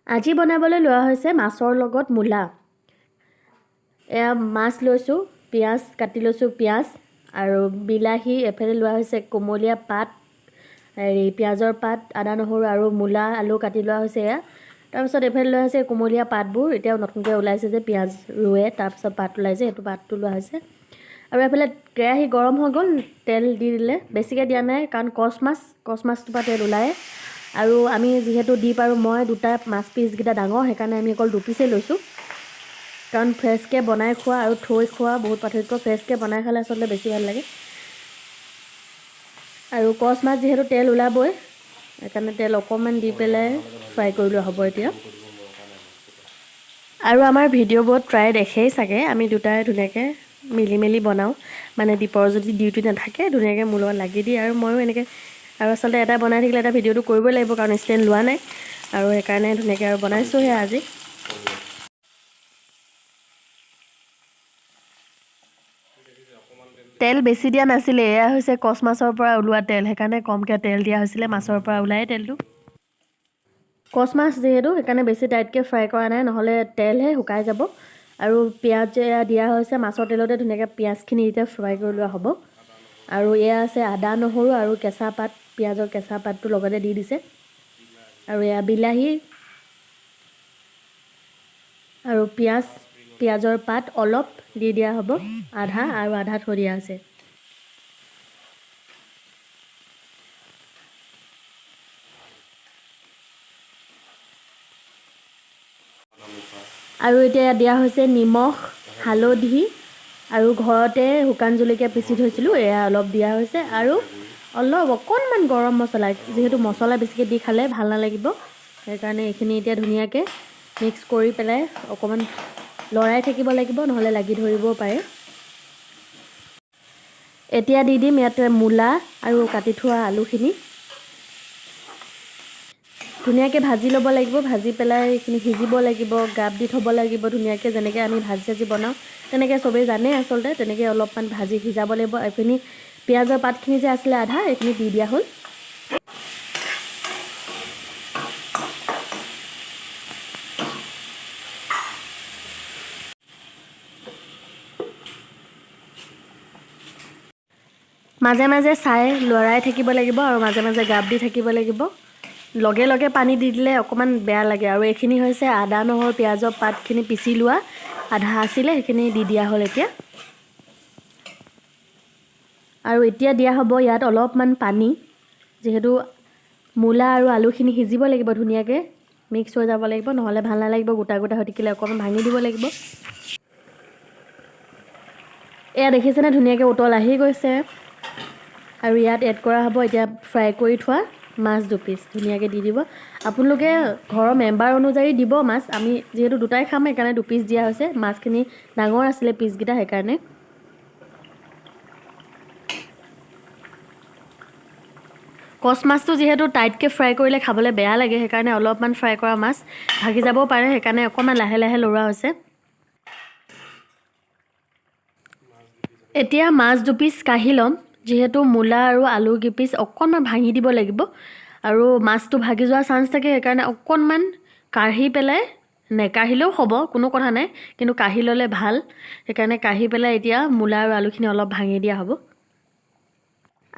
আজি বনাবলৈ লোৱা হৈছে মাছৰ লগত মূলা। এয়া মাছ লৈছোঁ, পিঁয়াজ কাটি লৈছোঁ, পিঁয়াজ আৰু বিলাহী এফালে লোৱা হৈছে, কুমলীয়া পাত, হেৰি পিঁয়াজৰ পাত, আদা নহৰু আৰু মূলা আলু কাটি লোৱা হৈছে এয়া। তাৰপিছত এইফালে লোৱা হৈছে কুমলীয়া পাতবোৰ, এতিয়াও নতুনকৈ ওলাইছে যে পিঁয়াজ ৰুৱে তাৰপিছত পাত ওলাইছে, সেইটো পাতটো লোৱা হৈছে। আৰু এইফালে কেৰাহী গৰম হৈ গ'ল, তেল দি দিলে, বেছিকৈ দিয়া নাই কাৰণ কচ মাছ, কচ মাছটোৰ পৰা তেল ওলায়। আৰু আমি যিহেতু দীপ আৰু মই দুটা মাছ পিচকেইটা ডাঙৰ, সেইকাৰণে আমি অকল দুপিচেই লৈছোঁ। কাৰণ ফ্ৰেছকৈ বনাই খোৱা আৰু থৈ খোৱা বহুত পাৰ্থক্য। ফ্ৰেছকৈ বনাই খালে আচলতে বেছি ভাল লাগে। আৰু কচ মাছ যিহেতু তেল ওলাবই, সেইকাৰণে তেল অকণমান দি পেলাই ফ্ৰাই কৰি লোৱা হ'ব এতিয়া। আৰু আমাৰ ভিডিঅ'বোৰত প্ৰায় দেখেই চাগে, আমি দুটাই ধুনীয়াকৈ মিলি মেলি বনাওঁ। মানে দীপৰ যদি ডিউটি নাথাকে ধুনীয়াকৈ মোৰ লগত লাগি দিয়ে আৰু ময়ো এনেকৈ। আৰু আচলতে এটা বনাই থাকিলে এটা ভিডিঅ'টো কৰিবই লাগিব, কাৰণ ষ্টেণ্ড লোৱা নাই আৰু সেইকাৰণে ধুনীয়াকৈ আৰু বনাইছোঁ সেয়া আজি। তেল বেছি দিয়া নাছিলে, এয়া হৈছে কচ মাছৰ পৰা ওলোৱা তেল, সেইকাৰণে কমকৈ তেল দিয়া হৈছিলে, মাছৰ পৰা ওলায় তেলটো। কচ মাছ যিহেতু সেইকাৰণে বেছি টাইটকৈ ফ্ৰাই কৰা নাই, নহ'লে তেলহে শুকাই যাব। আৰু পিঁয়াজ এয়া দিয়া হৈছে মাছৰ তেলতে ধুনীয়াকৈ পিঁয়াজখিনি এতিয়া ফ্ৰাই কৰি লোৱা হ'ব। আৰু এয়া আছে আদা নহৰু আৰু কেঁচা পাত, পিঁয়াজৰ কেঁচা পাতটো লগতে দি দিছে। আৰু এয়া বিলাহী আৰু পিঁয়াজ, পিঁয়াজৰ পাত অলপ দি দিয়া হ'ব, আধা আৰু আধা থৈ দিয়া হৈছে। আৰু এতিয়া দিয়া হৈছে নিমখ, হালধি আৰু ঘৰতে শুকান জলকীয়া পিচি থৈছিলোঁ, এয়া অলপ দিয়া হৈছে। আৰু অলপ অকণমান গৰম মছলা, যিহেতু মছলা বেছিকৈ দি খালে ভাল নালাগিব, সেইকাৰণে এইখিনি এতিয়া ধুনীয়াকৈ মিক্স কৰি পেলাই অকণমান লৰাই থাকিব লাগিব, নহ'লে লাগি ধৰিবও পাৰে। এতিয়া দি দিম ইয়াতে মূলা আৰু কাটি থোৱা আলুখিনি। ধুনীয়াকৈ ভাজি ল'ব লাগিব, ভাজি পেলাই এইখিনি সিজিব লাগিব, গাপ দি থ'ব লাগিব ধুনীয়াকৈ, যেনেকৈ আমি ভাজি চাজি বনাওঁ তেনেকৈ চবেই জানেই আচলতে, তেনেকৈ অলপমান ভাজি সিজাব লাগিব। এইখিনি পিঁয়াজৰ পাতখিনি যে আছিলে আধা, এইখিনি দি দিয়া হ'ল। মাজে মাজে চাই লৰাই থাকিব লাগিব আৰু মাজে মাজে গাপ দি থাকিব লাগিব। লগে লগে পানী দি দিলে অকণমান বেয়া লাগে। আৰু এইখিনি হৈছে আদা নহৰু পিঁয়াজৰ পাতখিনি পিচি লোৱা আধা আছিলে, সেইখিনি দি দিয়া হ'ল এতিয়া। আৰু এতিয়া দিয়া হ'ব ইয়াত অলপমান পানী, যিহেতু মূলা আৰু আলুখিনি সিজিব লাগিব ধুনীয়াকৈ, মিক্স হৈ যাব লাগিব, নহ'লে ভাল নালাগিব, গোটা গোটা হৈ থাকিলে অকণমান ভাঙি দিব লাগিব। এয়া দেখিছেনে ধুনীয়াকৈ উতল আহি গৈছে। আৰু ইয়াত এড কৰা হ'ব এতিয়া ফ্ৰাই কৰি থোৱা মাছ দুপিচ, ধুনীয়াকৈ দি দিব। আপোনালোকে ঘৰৰ মেম্বাৰ অনুযায়ী দিব মাছ, আমি যিহেতু দুটাই খাম সেইকাৰণে দুপিচ দিয়া হৈছে। মাছখিনি ডাঙৰ আছিলে পিচকেইটা সেইকাৰণে। কচ মাছটো যিহেতু টাইটকৈ ফ্ৰাই কৰিলে খাবলৈ বেয়া লাগে, সেইকাৰণে অলপমান ফ্ৰাই কৰা মাছ ভাগি যাবও পাৰে, সেইকাৰণে অকণমান লাহে লাহে লৰোৱা হৈছে। এতিয়া মাছ দুপিচ কাঢ়ি ল'ম, যিহেতু মূলা আৰু আলু কেইপিচ অকণমান ভাঙি দিব লাগিব আৰু মাছটো ভাগি যোৱাৰ চান্স থাকে, সেইকাৰণে অকণমান কাঢ়ি পেলাই, নেকাঢ়িলেও হ'ব কোনো কথা নাই, কিন্তু কাঢ়ি ল'লে ভাল, সেইকাৰণে কাঢ়ি পেলাই এতিয়া মূলা আৰু আলুখিনি অলপ ভাঙি দিয়া হ'ব।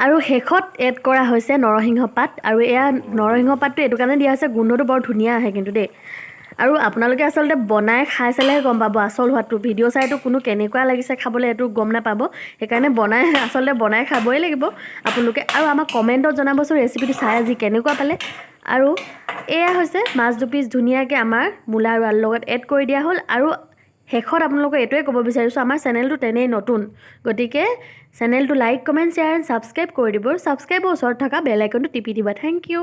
আৰু শেষত এড কৰা হৈছে নৰসিংহ পাত। আৰু এয়া নৰসিংহ পাতটো এইটো কাৰণে দিয়া হৈছে, গোন্ধটো বৰ ধুনীয়া আহে কিন্তু দেই। আৰু আপোনালোকে আচলতে বনাই খাই চালেহে গম পাব আচল সোৱাদটো, ভিডিঅ' চাইতো কোনো কেনেকুৱা লাগিছে খাবলৈ এইটো গম নাপাব, সেইকাৰণে আচলতে বনাই খাবই লাগিব আপোনালোকে। আৰু আমাক কমেণ্টত জনাবচোন ৰেচিপিটো চাই আজি কেনেকুৱা পালে। আৰু এয়া হৈছে মাছ দুপিচ ধুনীয়াকৈ আমাৰ মূলা আৰু আলুৰ লগত এড কৰি দিয়া হ'ল। আৰু শেষত আপোনালোকক এইটোৱে ক'ব বিচাৰিছোঁ, আমাৰ চেনেলটো তেনেই নতুন, গতিকে চেনেলটো like, comment, share and subscribe কৰি দিব। ছাবস্ক্ৰাইবৰ ওচৰত থকা বেল আইকনটো টিপি দিবা। Thank you.